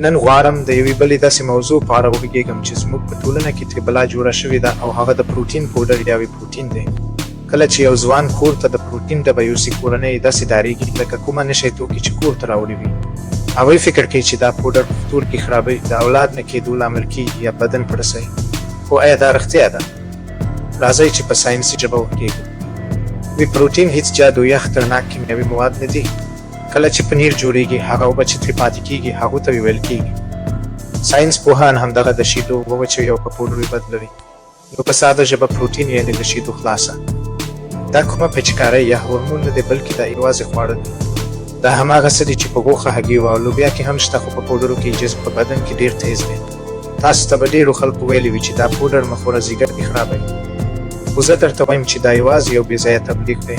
نن غواړم د یوې بلې داسې موضوع په اړه وغږېږم چې زموږ په ټولنه کې ترې بلا جوړه شوې ده او هغه د پروټین پوډر یا وی پروټین دی. کله چې یو ځوان کور ته د پروټین ډبه یوسي، کورنۍ یې داسې ډارېږي لکه کومه نشه یې توکي چې کور ته راوړي وي. هغوی فکر کوي چې دا پوډر پښتورګي خرابوي، د اولاد نه کېدو لامل کېږي یا بدن پړسوي. خو ایا دا رښتیا ده؟ راځئ چې په ساینسي ژبه وغږېږو. وی پروټین هیڅ جادو یا خطرناک کیمیاوي مواد نه دي. کله چې پنیر جوړېږي، هغه اوبه چې ترې پاتې کېږي، هغو ته وی ویل کېږي. ساینس پوهان همدغه د شیدو اوبه وچوي او په پوډرو یې بدلوي. نو په ساده ژبه پروټین یعنې د شیدو خلاصه. دا کومه پیچکارۍ یا هورمون نه دی، بلکې دا یوازې خواړه دي. دا هماغه څه دي چې په غوښه، هګیو او لوبیا کې هم شته، خو په پوډرو کې یې جذب په بدن کې ډېر تېز دی. تاسو ته به ډېرو خلکو ویلي وي چې دا پوډر مه خوره، ځیګر دې خرابوي. خو زه درته وایم چې دا یوازې یو بې ځایه تبلیغ دی.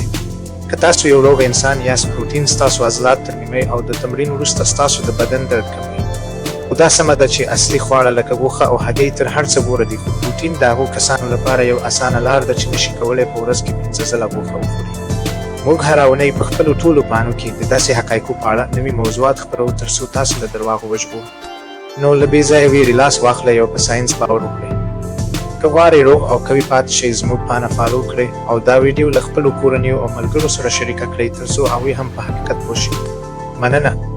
که تاسو یو روغ انسان یاست، پروټین ستاسو عضلات ترمیموي او د تمرین وروسته ستاسو د بدن درد کموي. خو دا سمه ده چې اصلي خواړه لکه غوښه او هګۍ تر هر څه غوره دي، خو پروټین د هغو کسانو لپاره یو اسانه لار ده چې نشي کولی په ورځ کې پنځه ځله غوښه وخوري. موږ هره اونۍ په خپلو ټولو پاڼو کې د داسې حقایقو په اړه نوي موضوعات خپروو تر څو تاسو له درواغو وژغورو. نو له بې ځایه ویرې لاس واخلئ او په ساینس باور وکړئ. که غواړئ روغ او قوي پاتې شئ، زموږ پاڼه follow کړئ او دا ویډیو له خپلو کورنیو او ملګرو سره شریکه کړئ ترڅو هغوی هم په حقیقت پوه شي. مننه.